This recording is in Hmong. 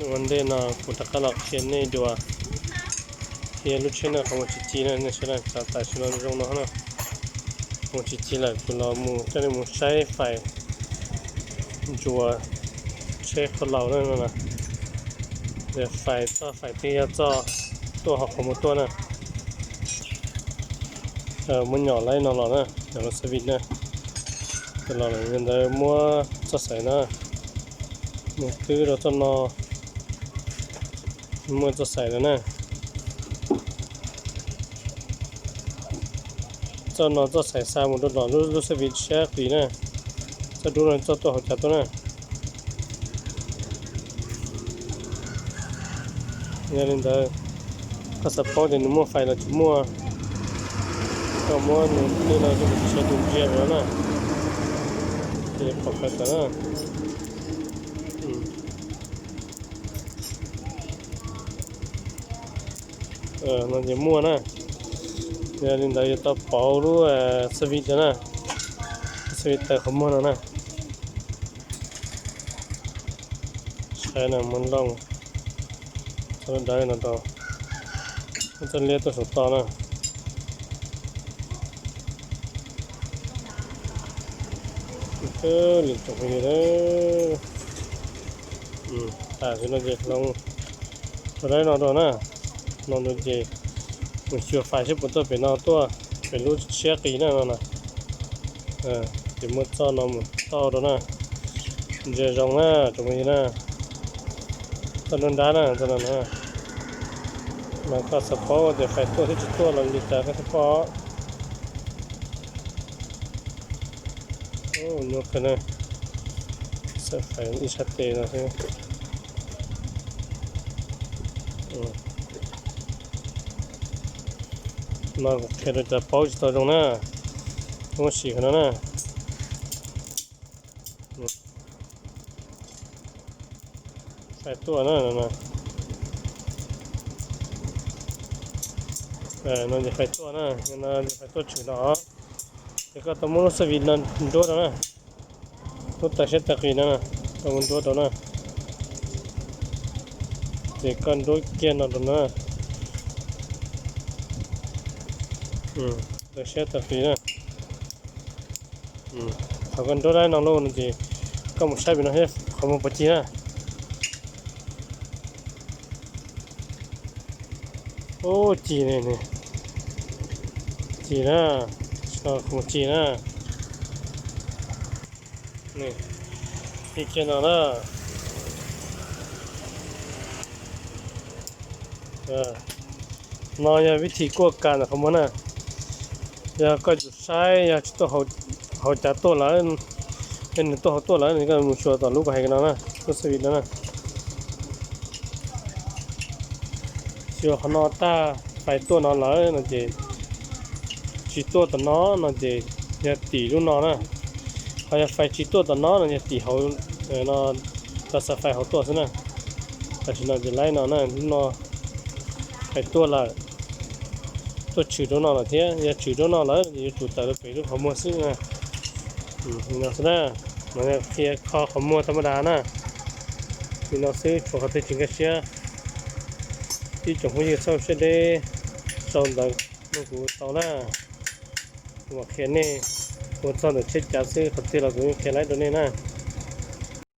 Ua ntej no kuv rov qab los qhia nej dua, qhia lub tsheb no qhov muag tsis ci na, nej saib na, tam sim no zoo no na, qhov muag tsis ci lawm, kuv los mus coj nej mus saib fais ntsuas tsheb qhov laus na no. Fais txoj fais twg yog txoj tuaj hauv qhov muag tuaj na. Muab nyom laib no los na, nyom lub xab vim na. Los li ntawd muab txoj xaim na, mus twb rau txoj no, muaj txoj xaim no na. Txoj no txoj xaim xa mus rau tom lub xab vim siab qis na. Txoj dub no txoj tuaj hauv cav tuaj na. Yog li ntawd, koj xav paub tias nws muaj fais los tsis muaj, koj muab nws tej no coj mus siav tus ntsia no na, ces pom fais tawm na. No ces muaj na. Yog li ntawd yuav tau pauv lub xab vim ntawd na, xab vim taws qhov muag no na. Saib no, muab looj txoj dawb no rau, muab txoj liab tuaj saum toj na. Li tsoom phooj ywg, tam sim no ces hloov txoj dawb no rau na, no rau ces mus xyuas fais seb puas tuaj pem no tuaj, pem lub siab qis na no na. Ces muab txoj no mus tauj rau na, ntsia zoo na tsoom phooj ywg na. Txoj nruab nrab na, txoj no na. Mas koj xav paub tias fais tuaj thiab tsis tuaj los li cas koj thiaj paub. Nyuaj kawg na, xav fais ib sab tes no xwb. No kuv qhia rau cov paub tsis tau zoo na, muab sim qhov no na. Fais tuaj na, no ces fais tuaj na, no ces fais tuaj tshwm no. Ces koj tau muab lub xab vim no nruab rau na, lub taws siab taws qis no, tau muab nruab rau na. Ces koj nruab kiag no rau na, taws siab taws qis na. Thaum koj nruab dab no lawm no ces koj mus saib pem no thiab qhov muag puas ci na. Ub, ci ne, ci na, qhov muag ci na. Ci kiag no na. No yog vib thim kuaj kas ntawm qhov muag na. Yog koj yuav saib yog tsis tuaj hauv cav tuaj lawm, yog nws tuaj hauv tuaj lawm no koj mus xyuas tom lub kuv hais no na, lub xab vim no na. Xyuas qhov no tag fais tuaj no lawm no ces, tsis tuaj tom no no ces yog tim lub no na. Ho yog fais tsis tuaj tom no no yog tim hauv no, tau xa fais hauv tuaj xwb na. Tam sim no ces laib no na, lub no fais tuaj lawm, tuaj tshwm rau no lawm thiab. Yog tshwm rau no lawm ces yuav tsum tawm rau pem lub qhov muag xwb na. Li no xwb na, no yog qhia kho qhov muag tha mab das na. Li no xwb, tshuav qhov twg tsis nkag siab, ib tsoom phooj ywg txhob siab deb, sau ntawv nug kuv tau na. Kuv mam qhia nej ua txog ntawm tsheb cav xwb, qhov twg los kuv yeej qhia laib rau nej na.